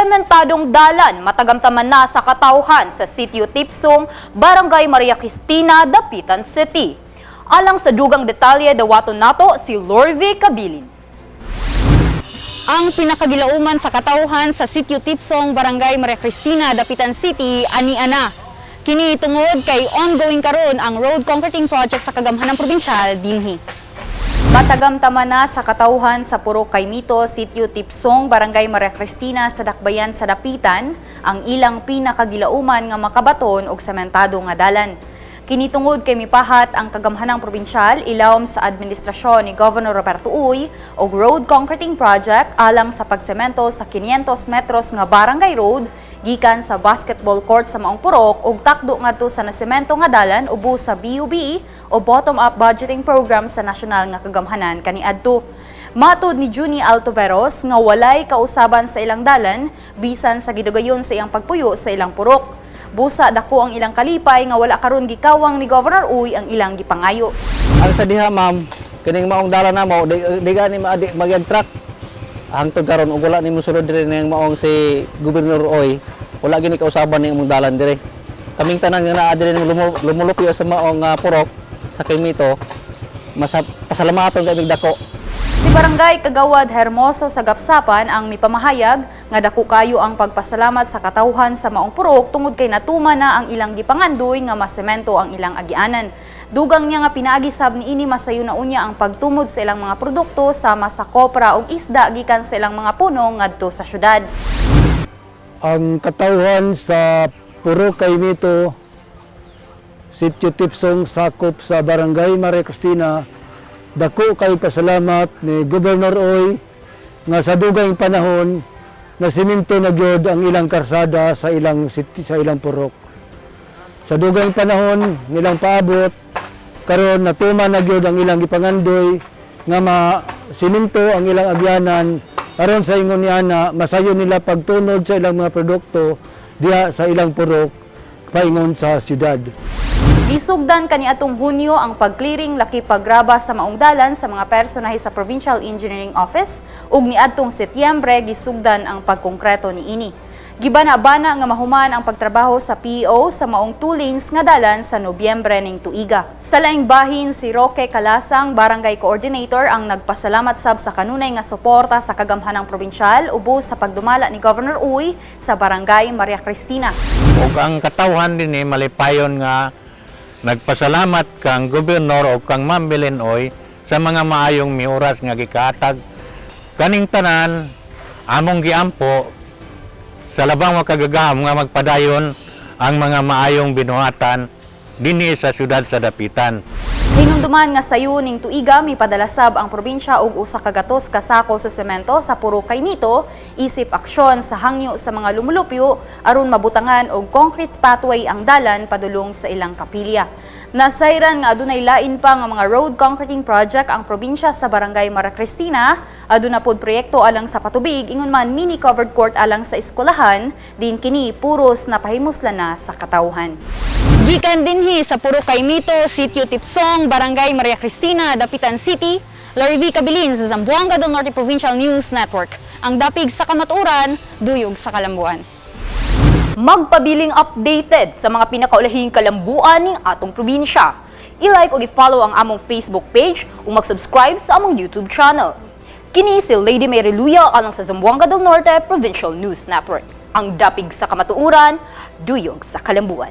Sementadong dalan matagamtaman na sa katawhan sa Sitio Tipsong, Barangay Maria Cristina, Dapitan City. Alang sa dugang detalye, dawaton nato si Lorvi Cabilin. Ang pinakagilauman sa katawhan sa Sitio Tipsong, Barangay Maria Cristina, Dapitan City, ani-ana. Kini tungod kay ongoing karon ang road concreting project sa kagamhanang probinsyal dinhi. Matagamtaman na sa katawhan sa Purok Kaymito, Sitio Tipsong, Barangay Maria Cristina sa Dakbayan sa Dapitan ang ilang pinakagilauman nga makabaton og sementado nga dalan. Kini tungod kay mipahat ang kagamhanang probinsyal ilawom sa administrasyon ni Governor Roberto Uy og road concreting project alang sa pagsemento sa 500 metros nga barangay road gikan sa basketball court sa Maong Purok ug takdo ngadto sa nasemento nga dalan ubos sa BUB o bottom-up budgeting program sa nasyonal nga kagamhanan kaniadto. Matud ni Junie Altoveros nga walay kausaban sa ilang dalan bisan sa gidugayon sa iyang pagpuyo sa ilang purok. Busa dako ang ilang kalipay nga wala karon gikawang ni Governor Uy ang ilang gipangayo. Ang sa diha, ma'am, kining maong dalan namo, di gani maadi magyag truck. Hangtod karon ug wala nimo sulod diri ning maong si Gobernador Uy, wala gini kausaban ning among dalan diri. Kaming tanan nga naa diri lumulupyo sa maong purok sa Kaymito, masa pasalamaton kay mig dako. Si Barangay Kagawad Hermoso sa Gapsapan ang mipamahayag nga dako kayo ang pagpasalamat sa katawhan sa Maong Purok tungod kay natuman na ang ilang gipangandoy nga masemento ang ilang agianan. Dugang niya nga pinaagi sab niini masayo na unya ang pagtumod sa ilang mga produkto sama sa kopra ug isda gikan sa ilang mga puno ngadto sa syudad. Ang katawhan sa Purok Kaymito, Sitio Tipsong, sakop sa Barangay Maria Cristina, dako kay pasalamat ni Governor Uy nga sa dugayng panahon na siminto na gyud ang ilang karsada sa ilang purok. Sa dugayng panahon nilang paabot, karon natuman na gyud ang ilang gipangandoy nga ma siminto ang ilang agyanan aron sa ingon ni ana masayo nila pagtunod sa ilang mga produkto diha sa ilang purok paingon sa syudad. Gisugdan kaniadtong Hunyo ang pag-clearing lakip paggraba sa maong dalan sa mga personahe sa Provincial Engineering Office ug niadtong Setyembre gisugdan ang pagkongkreto niini. Gibana-bana nga mahuman ang pagtrabaho sa PEO sa maong two lanes nga dalan sa Nobyembre ning tuiga. Sa laing bahin, si Roque Kalasang, Barangay Coordinator, ang nagpasalamat sab sa kanunay nga suporta sa kagamhanang probinsyal ubos sa pagdumala ni Governor Uy sa Barangay Maria Cristina. Ug ang katawhan dinhi malipayon nga nagpasalamat kang gobernador o kang Ma'am Belen Uy sa mga maayong mihuras nga gikahatag kaning tanan. Among giampo sa labang makagagahom nga magpadayon ang mga maayong binuhatan dinhi sa syudad sa Dapitan. Hinumduman nga sayo ning tuiga mipadala sab ang probinsya og 100 ka sako sa semento sa Purok Kaymito isip aksyon sa hangyo sa mga lumulupyo aron mabutangan og concrete pathway ang dalan padulong sa ilang kapilya. Nasayran nga adunay lain pa nga mga road concreting project ang probinsya sa Barangay Maria Cristina, aduna pod proyekto alang sa patubig ingon man mini covered court alang sa eskwelahan, din kini puros na pahimuslan na sa katawhan. Gikan dinhi sa Purok Kaymito, Sitio Tipsong, Barangay Maria Cristina, Dapitan City, Larry Cabilin sa Zamboanga del Norte Provincial News Network. Ang dapig sa kamatuoran, duyog sa kalambuan. Magpabiling updated sa mga pinakaulahing kalambuan ning atong probinsya. I-like ug i-follow ang among Facebook page ug mag-subscribe sa among YouTube channel. Kini si Lady Mary Luya alang sa Zamboanga del Norte Provincial News Network. Ang dapig sa kamatuoran, duyog sa kalambuan.